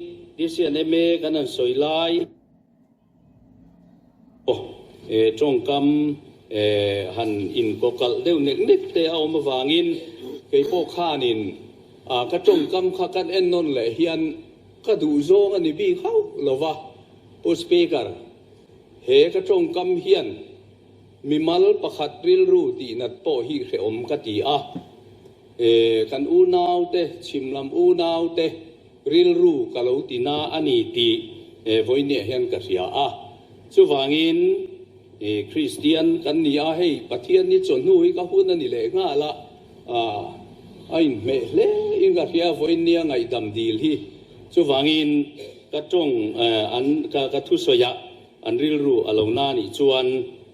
DCNMA kan han sawi lai aw tawngkam han inkawkalh deuh nek nek te a awm avangin kei pawh khanin ka tawngkam kha kan en nawn leh hian ka duh zawng a ni bik hauh lo va. Pu Speaker, he ka tawngkam hian mimal pakhat rilru tihnat pawh hi hrehawm ka ti a. Kan unaute, chhimlam unaute, Rilru ka lo ti na a ni tih vawinia hian ka hria a. Chuvangin Kristian kan ni a, hei Pathian ni chawhnu hi ka hun a ni leh nghal a, a inhmeh hle in ka hria vawinia ngaihdam dil hi. Chuvangin ka tawng an ka thusawiah an rilru a lo na nih chuan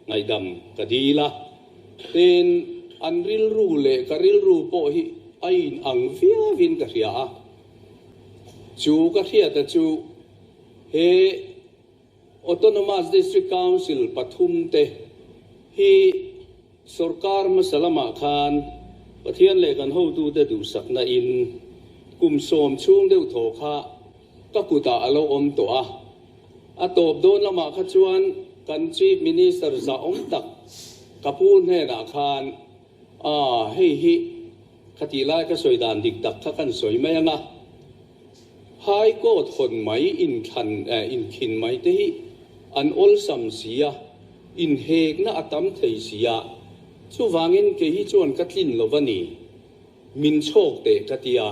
ngaihdam ka dil a. Tin, an rilru leh ka rilru pawh hi a inang viauin ka hria a. Chu ka hriata chu he Autonomous District Council pathumte hi sorkar hmasa lamah khan Pathian leh kan hotute duhsakna in kum sawm chhung deuh thaw kha ka kutah a lo awm tawh a. A tawp dawn lamah kha chuan kan Chief Minister zahawm tak ka pu hnenah khan, A, hei hi ka tih lai ka sawi dan dik tak kha kan sawi mai ang a, High Court hawn mai inthlan eh inkhin mai te hi an awlsam si a, inhekna a tam thei si a, chuvangin kei hi chuan ka tlin lo va ni, min chhawk teh ka ti a,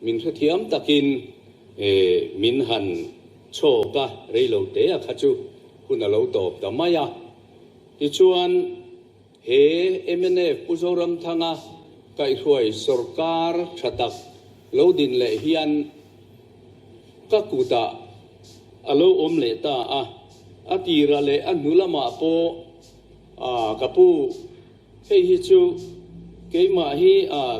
min hrethiam takin eh min han chhawk a, reilo te a kha chu hun a lo tawp ta mai a, tichuan. He mnf Pu Zoramthanga kaihhruai sorkar tha tak lo din leh hian ka kutah a lo awm leh ta a, a tira leh a hnu lamah pawh ka pu hei hi chu keimah hi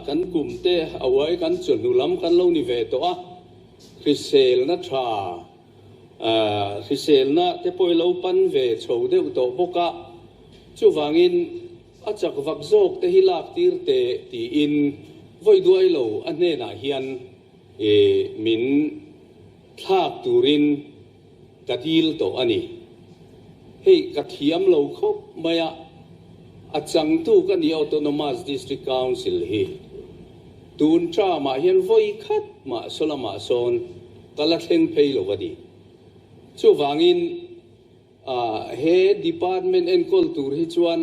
kan kum te a uai kan chawhnu lam kan lo ni ve tawh a, hriselna tha Hriselna te pawh i lo pan ve chho deuh tawh bawk a, chuvangin a chak vak zawk te hi lak tir teh tiin vawi duai lo a hnenah hian min thlak turin ka dil tawh a ni. Hei ka thiam lo khawp mai a, a changtu ka ni Autonomous District Council hi tun term-ah hian vawi khat mah saw lamah sawn ka la thleng phei lo a ni. Chuvangin he department enkawl tur hi chuan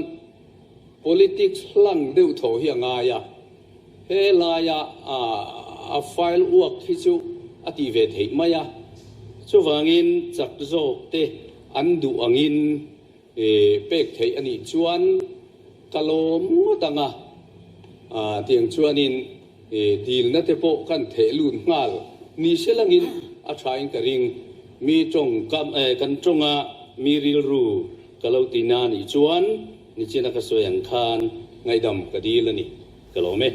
politics hlang deuh tho hi a ngai a, he laia a file uak hi chu a tih ve theih mai a. Chuvangin chak zawk te an duh angin pek theih a nih chuan ka lawm ngawt ang a, tiang chuanin dilna te pawh kan theh lut nghal ni se langin a thain ka ring. Mi tawngkam kan tawnga mi rilru ka lo ti na nih chuan nichina ka sawi ang khan ngaihdam ka dil a ni, ka lawm e.